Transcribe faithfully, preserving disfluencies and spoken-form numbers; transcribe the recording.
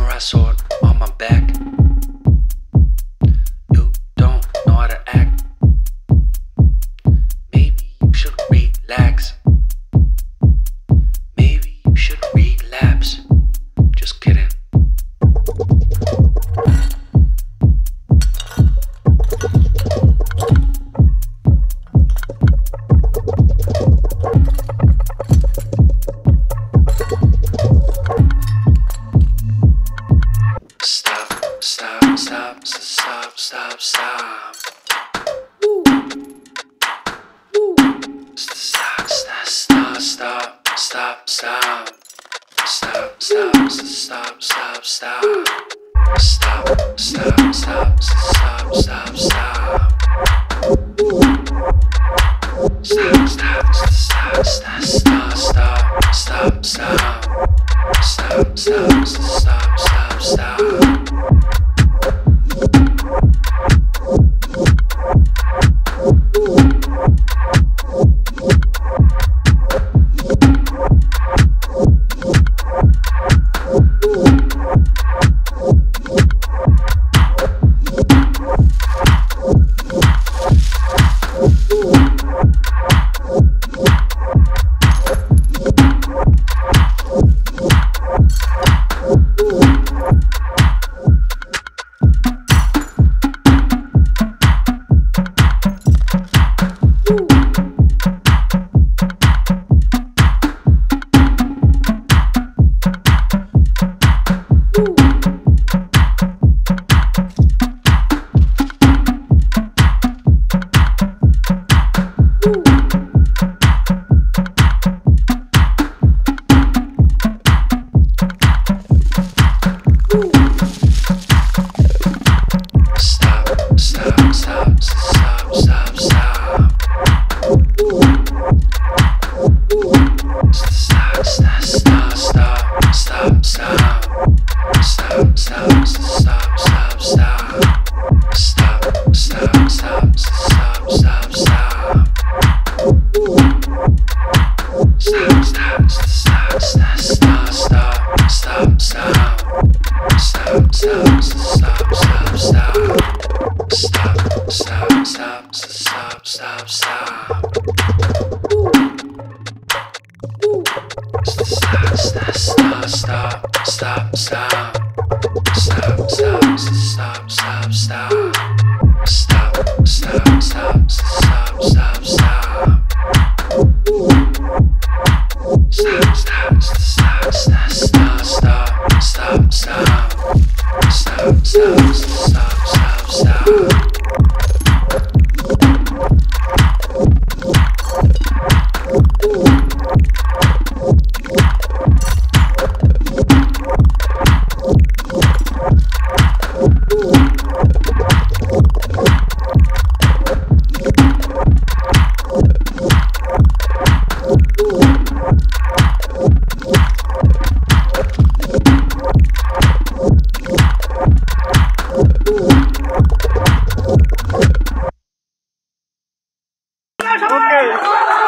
samurai sword on my back. You don't know how to act. Maybe you should relax. Maybe you should relapse. Just kidding. Stop, stop, stop, stop, stop, stop. Woo. Woo. Stop, stop, stop, stop, stop, stop. Stop, stop, stop, stop, stop. Stop, stop, stop, stop, stop, stop. Stop, stop, stop, stop, stop, stop, stop. Stop, stop, stop, stop, stop. Stop, stop, stop, stop, stop, stop. Stop, stop, stop, stop, stop, stop. Stop, stop, stop, stop, stop. Stop, stop, stop, stop, stop, stop. Stop, stop, stop, stop, stop, stop, stop, stop. Stop, stop, stop, stop, stop, stop. Stop, stop, stop, stop, stop, stop. Stop, stop, stop, stop, stop, stop. Stop, stop, stop, stop, stop, stop. Stop, stop, stop, stop, stop, stop. Stop, stop, stop, stop, stop, stop, stop. Stop, stop, stop.